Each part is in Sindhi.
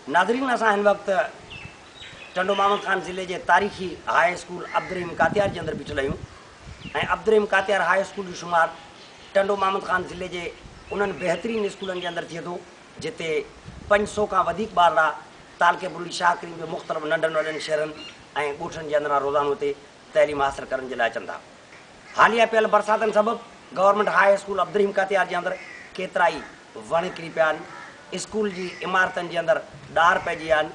ناظرين اسان هن وقت ٽنڊو محمد خان ضلعي جي تاريخي هاء اسڪول عبدالرحيم ڪاتيار جي اندر بيٺل آهيون ۽ عبدالرحيم ڪاتيار هاء اسڪول جو شمار ٽنڊو محمد خان ضلعي جي انهن بهترين اسڪولن جي اندر ٿئي ٿو جتي 500 کان وڌيڪ ٻارڙا تعلقي بلڙي شاهه ڪريم جي مختلف ننڍن وڏن شهرن ۽ ڳوٺن جي اندران روزانو هتي تعليم حاصل ڪرڻ جي لاء اچن ٿا. حاليه پيل برساتن سبب government high school Abdul Rahim Katiar جي اندر ڪيترائي وڻ ڪري پيا آهن، اسڪول جي عمارتن جي اندر ڏار پئجي ويا آهن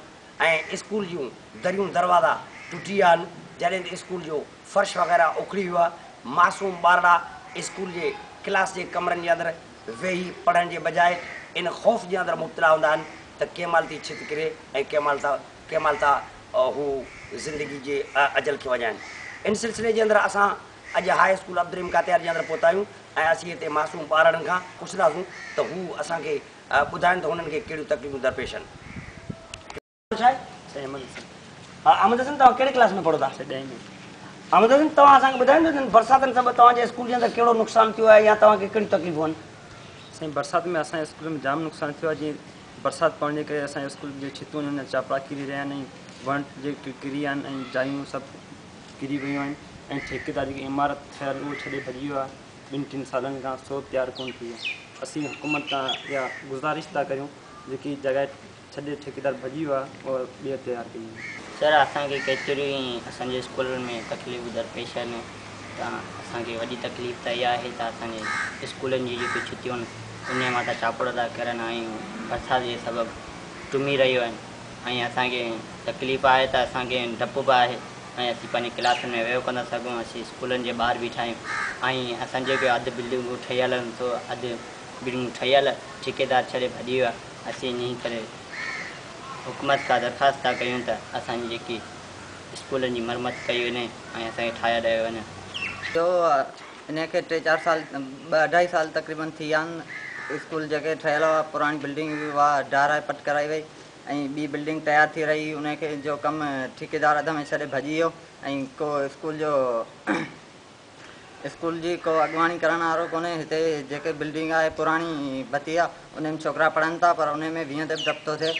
۽ اسڪول جون دريون دروازا ٽٽي ويا آهن، جڏهن ته اسڪول جو فرش وغيره اکڙي ويو آهي، معصوم ٻارڙا اسڪول جي ڪلاس جي ڪمرن جي اندر ويهي پڙهڻ جي بجاء ان خوف جي اندر مبتلا هوندا آهن ته ڪنهن مهل ٿي ڇت ڪري ۽ ڪنهن مهل ٿا ڪنهن مهل ٿا هو زندگي جي اجل کي وڃائن. ان سلسلي جي اندر اسان اڄ هاء اسڪول عبدالرحيم ڪاتيار جي اندر پهتا آهيون ۽ اسين هتي معصوم ٻارڙن کان پڇنداسون ته هو اسان کي ٻڌائن ته هنن کي ڪهڙيون تڪليفون درپيش آهن. ڇا آهي؟ سائين احمد حسن. ها احمد حسن توهان ڪهڙي ڪلاس ۾ پڙهو ٿا؟ سائين ڏهين ۾. احمد حسن توهان اسان کي ٻڌائيندو ته برساتن سبب توهان جي اسڪول جي اندر ڪهڙو نقصان ٿيو آهي يا توهان کي ڪهڙيون تڪليفون آهن؟ سائين برسات ۾ اسان جي اسڪول ۾ جام نقصان ٿيو آهي جيئن برسات پوڻ جي ڪري اسان جي اسڪول جي ڇتون آهن ان جا چاپڙا ڪري رهيا آهن ۽ وڻ جيڪي ڪري ويا آهن ۽ جايون سڀ ڪري ويون آهن ۽ ٺيڪيدار جيڪي عمارت ٺهيل اهو ڇڏي ڀڄي ويو آهي ٻن ٽن سالن کان سو به تيار ڪونه ٿي آهي اسين حڪومت کان اها گذارش ٿا ڪريون جيڪي جڳهه ڇڏي ٺيڪيدار ڀڄي ويو آهي اها ٻيهر تيار ڪئي وڃي. سر اسان کي ڪيتريون ئي اسان جي اسڪولن ۾ تڪليفون درپيش آهن ته اسان کي وڏي تڪليف ته اها آهي ته اسان جي اسڪولن جي جيڪي ڇتيون آهن انهي مان ته چاپڙ ٿا ڪرن ۽ برسات جي سبب ٽمي رهيون آهن ۽ اسان کي تڪليف آهي ته اسان کي ڊپ به آهي ۽ اسين پنهنجي ڪلاسن ۾ ويهو ڪونه ٿا سگهون اسين اسڪولن جي ٻاهر بيٺا آهيون ۽ اسان جيڪي اڌ بلڊنگون ٺهيل آهن سو اڌ بلڊنگون ٺهيل ٺيڪيدار ڇڏي ڀڄي ويو آهي اسين انهي ڪري حڪومت کان درخواست ٿا ڪيون ته اسان جي جيڪي اسڪولن جي مرمت ڪئي وڃي ۽ اسان کي ٺاهي ڏيو وڃي. جو انهي کي ٽي چار سال ٻه اڍائي سال تقريبن ٿي ويا آهن اسڪول جيڪي ٺهيل هئا پراڻي بلڊنگ هئي اها ڊاهرائي پٽ ڪرائي وئي ۽ ٻي بلڊنگ تيار ٿي رهي هئي انهي کي جو ڪم ٺيڪيدار اڌ ۾ ڇڏي ڀڄي ويو ۽ ڪو اسڪول جو اسڪول جي ڪو اڳواڻي ڪرڻ وارو ڪونهي هتي جيڪي بلڊنگ آهي پراڻي ڀتي آهي انهي ۾ ڇوڪرا پڙهن ٿا پر انهي ۾ ويهندي به ڊپ ٿو ٿئي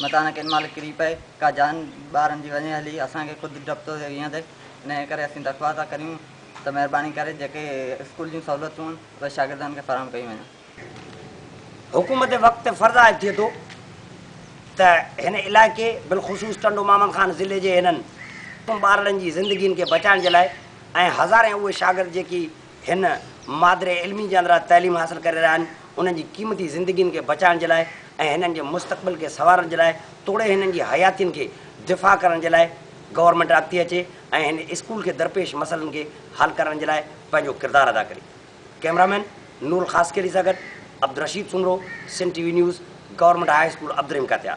متان نه ڪنهن مهل ڪري پئي ڪا جان ٻارن جي وڃي هلي اسان کي خود ڊپ ٿو ٿئي ويهندي انهي ڪري اسين درخواست ٿا ڪريون ته مهرباني ڪري جيڪي اسڪول جون سهولتون آهن اهي شاگردن کي فراهم ڪيون وڃن. حڪومت وقت تي فرض عائد ٿئي ٿو ته هن علائقي بالخصوص ٽنڊو محمد خان ضلعي جي هنن ٻارڙن جي زندگين کي بچائڻ جي لاء ۽ هزارين اهي شاگرد جيڪي هن مادر علمي جي اندران تعليم حاصل ڪري رهيا آهن انهن جي قيمتي زندگين کي بچائڻ جي لاء ۽ هنن جي مستقبل کي سنوارڻ جي لاء توڙي هنن جي حياتين کي دفاع ڪرڻ جي لاء گورنمينٽ اڳتي اچي ۽ هن اسڪول کي درپيش مسئلن کي حل ڪرڻ جي لاء پنهنجو ڪردار ادا ڪري. ڪئميرا مين نور خاصخيلي سان گڏ Abdul Rasheed Soomro, Sindh T V news, government high school Abdul Rahim Katiar.